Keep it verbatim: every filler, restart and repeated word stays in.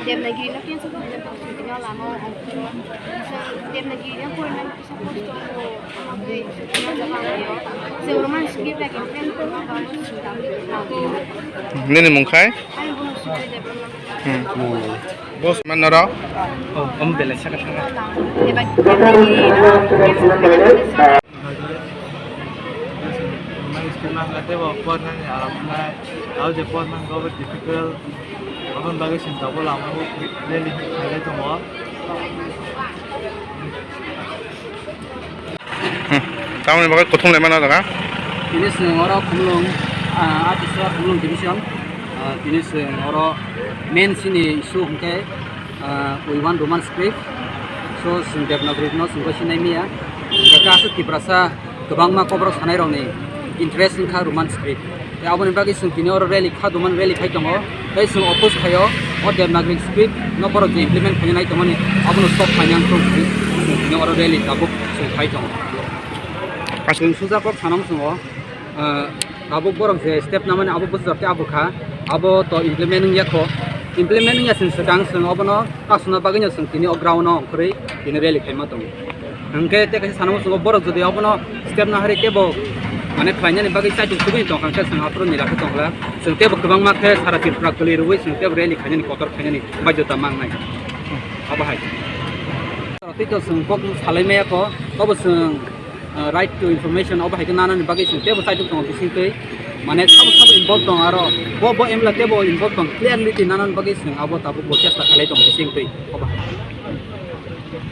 Devanagiri no cancel khaina, Devanagiri no porinani kisa kosto tongo, omo tei chwng Roman script bai khe print khaima bagwi chwng tabuk. Nini mung khai? Ani buno Sundari Debbarma. Hmm. Boss man noro? Oh, om belai saka thanga. Devanagiri no cancel khaina bagwi. Nang school nang khe teibo pornani aram wngnai, abo je pornani khe obo difficult, aboni bagwi chwng tabuk lama o rally khailai tongo. Hmm. Tamoni bagwi kuthum laimano jaga? Tini chwng oro Khumlung, ah, Atisra Khumlung division, ah, tini chwng oro main chini issue hwnkhe, ah, we want Roman script. So, chwng Devanagiri no chwng bo sinai maya. Hwnkhe aswk Tiprasa kwbangma kokborok sanai rokni interest wngkha Roman script. Tei aboni bagwi chwng tini oro rally kha, doman rally khai tongo. Tei chwng oppose khaio, o Devanagiri script no borok je implement khaina nai tongmani, abono stop khaina wngkha hwnwi chwng tini oro rally tabuk chwng khai tongo. Chwng suja kok sana wng tongo. Ah, tabuk borok je step namani abo bwsajak tei abo kha, abo to implement wngya kho. Implement wngya chwng swkang chwng obono kasuna bagwino chwng tini o ground o ongkhorwi tini rally khaima tongo. Hwnkhe tei kaisa sana muchungo borok jodi obono step nahari kebo mane khlainani bagwi chaichuk tubui tongkha hwnkhe chwng aphuru nira khe tongkha. Chwng teibo kwbangma khe sara Tripura kwlwi rwui chwng teibo rally khainani kotor khainani baidyota mangnai. Abo hai. Tei to chwng kok salai maya kho, obo chwng ah, right to information obo hai khe nanani bagwi chwng teibo chaichuk tongo bisingtwi. Mane sabo sabo involve tongo aro bo, bo M L A teibo involve tongo clearly tei nanani bagwi chwng abo tabuk bo chesta khailai tongo bisingtwi obo hai.